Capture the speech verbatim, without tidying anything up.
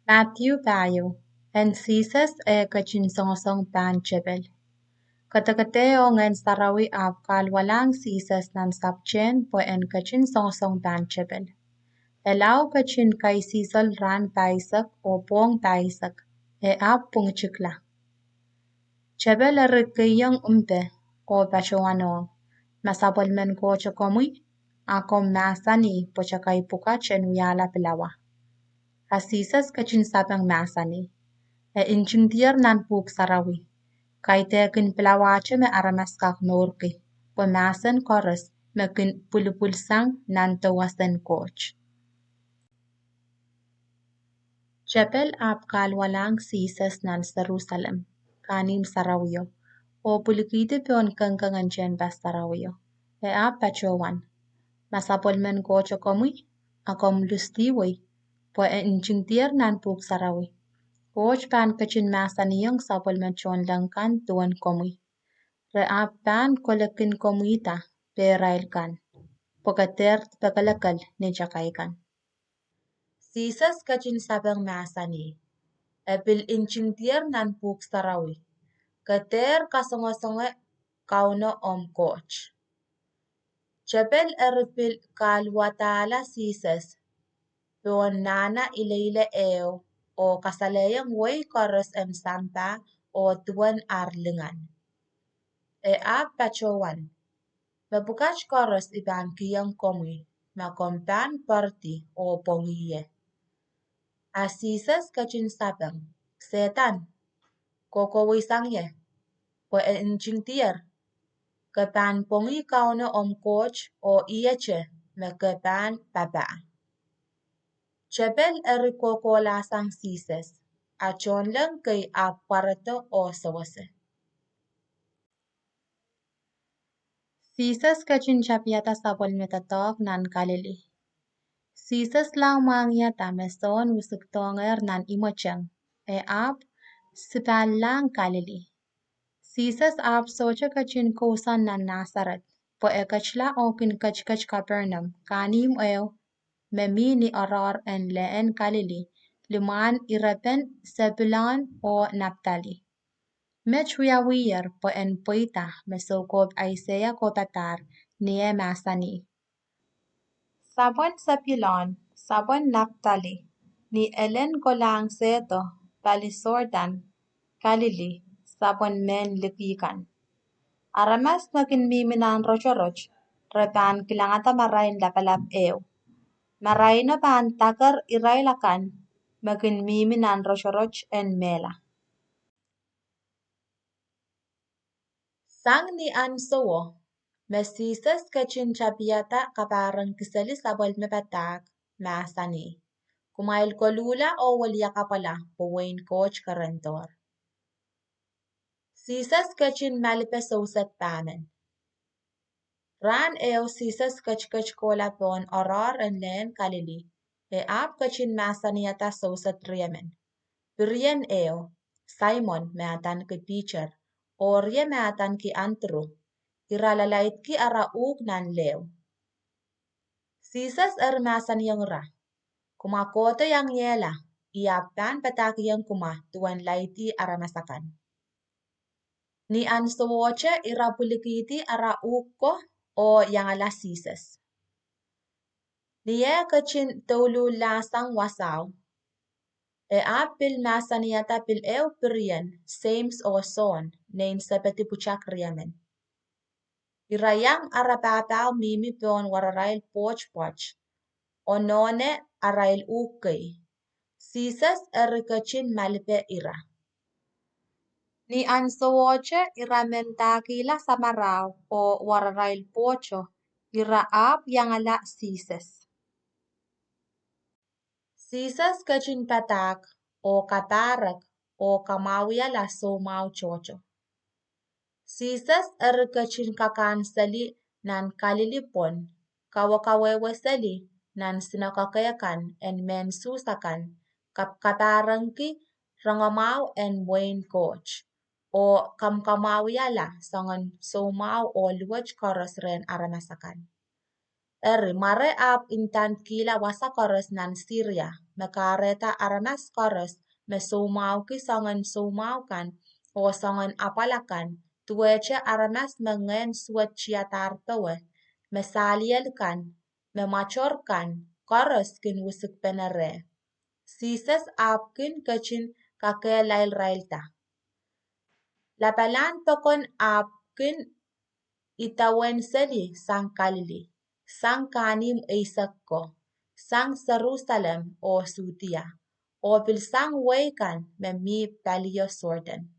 Madiu pahieu. En Sises eh ketin songosong pahn tepel. Kedekede oh Ngehn Sarawi ahpw kahluwalahng Sises nan sapwtehn pwe en ketin songosong pahn tepel. E lao ketin kaisihsol rahn pahisek oh pwohng pahisek, e ahpw pwungitikla. Tepel eri kehiong mpe oh patohwanohng, Ma sapwellimen Koht komwi, a komw mahsanih pwe te kaipwukat en wiahla pilawa. A Sises ketin sapeng mahsanih, E ntingdier nan Pwuhk Sarawi, Kaidehkin pilawahte me aramas kak mourki, pwe mahsen koaros me kin pwulopwulsang nan dewesen Koht. Tepel ahpw kahluwalahng Sises nan Serusalem, kahnimw sarawio, oh pwilikihdi pohn kengkeng en tehnpas sarawio, e ahpw patohwan, Ma sapwellimen Koht komwi, a komw lusdiwei, pwe e ntingdier nan Pwuhk Sarawi, Koht pahn ketin mahsanihong sapwellime tohnleng kan duwen komwi, re ahpw pahn kolekkin komwihda pehrail kan, pwe ke dehr dipekelekel ni takai kan. Sises ketin sapeng mahsanih, E pil ntingdier nan Pwuhk Sarawi, Ke dehr kasongosonge Kauno omw Koht. Tepel eri pil kahluwadahla Sises pohn nahna ileile ehu oh kasalehiong wehi koaros en sampah oh duwen ar lingan. E ahpw patohwan, Mepwukat koaros I pahn kihong komwi, ma komw pahn poaridi oh pwongih ie. A Sises ketin sapeng, Sehdan, kohkohweisang ie, pwe e ntingdier, Ke pahn pwongih Kauno omw Koht oh ihte me ke pahn papah. Tepel eri kohkohlahsang Sises, a tohnleng kei ahpw pwarodo oh sewese. Sises ketin tapihada sapwellime doadoahk nan Kalili. Sises lao mwahngihada me Sohn wisikdohngehr nan imweteng, e ahpw sipahlahng Kalili. Sises ahpw sohte ketin kousoan nan Nasaret, pwe e ketila oh kin ketiket Kapernaum, kahnimw ehu me mi ni oaroahr en lehn Kalili, limwahn irepen Sepulon oh Naptali. Met wiawiher pwe en pweida me soukohp Aiseia kohpadahr, ni eh mahsanih, Sapwen Sepulon, sapwen Naptali, ni elen kolahng sehdo, pali Sordan, Kalili, sapwen mehn liki kan. Aramas me kin mihmi nan rotorot, re pahn kilangada marain lapalap ehu. Maraino pahn daker irail akan me kin mihmi nan rotorot en mehla. Sang ni ahnsowo, me Sises ketin tapihada kapahrengki seli sapwellime padahk, mahsanih, Kumwail koluhla oh wiliakapwala, pwe wehin Koht kerendohr. Sises ketin malipe souset pahmen. Rahn ehu Sises ketiket kohla pohn oaroahr en lehn Kalili, e ahpw ketin mahsanihada souset riemen. Pirien ehu, Saimon me adaneki Piter, oh rie me adaneki Andru, ira lalaidki ara uhk nan lehu. Sises eri mahsanihong ira, Kumwa kohdo iangiehla, I ahpw pahn padahkihong kumwa duwen laidi aramas akan. Ni ahnsowohte ira pwilikihdi ara uhk ko oh iangala Sises. Ni eh ketin douluhllahsang wasao, e ahpw pil mahsanihada pil ehu pirien, Seims oh Sohn, nein Sepedi pwutak riemen. Ira iang ara pahpao mihmi pohn wararail pwoht pwoat, oh nohne arail uhk kei. Sises eri ketin malipe ira. Ni ahnsowohte ira mendahkihla samarao oh wararail pwohto, ira ahpw iangala Sises. Sises ketin padahk, oh kapahrek, oh kamwahuiala soumwahu tohto. Sises eri ketin kakahn seli nan Kalili pwon, kawekawehwe seli nan sinakoke kan en mehn Suhs akan, kapkapahrengki rongamwahu en wehin Koht, oh kamwakamwahuiala soangen soumwahu oh luwet koaros rehn aramas akan. Eri, mware ahpw ndandkihla wasa koaros nan Siria, me kahrehda aramas koaros me soumwahuki soangen soumwahu kan oh soangen apwal akan, duwehte aramas me ngehn suwed tiadahr powe, me saliel kan, me mwator kan, koaros kin wisikpene reh. Sises ahpw kin ketin kakehlailrailda. Lapalahn pokon ahpw kin idawehn seli sang Kalili, sang kahnimw eisek ko, sang Serusalem oh Sudia, oh pil sang wehi kan me mi palio Sordan.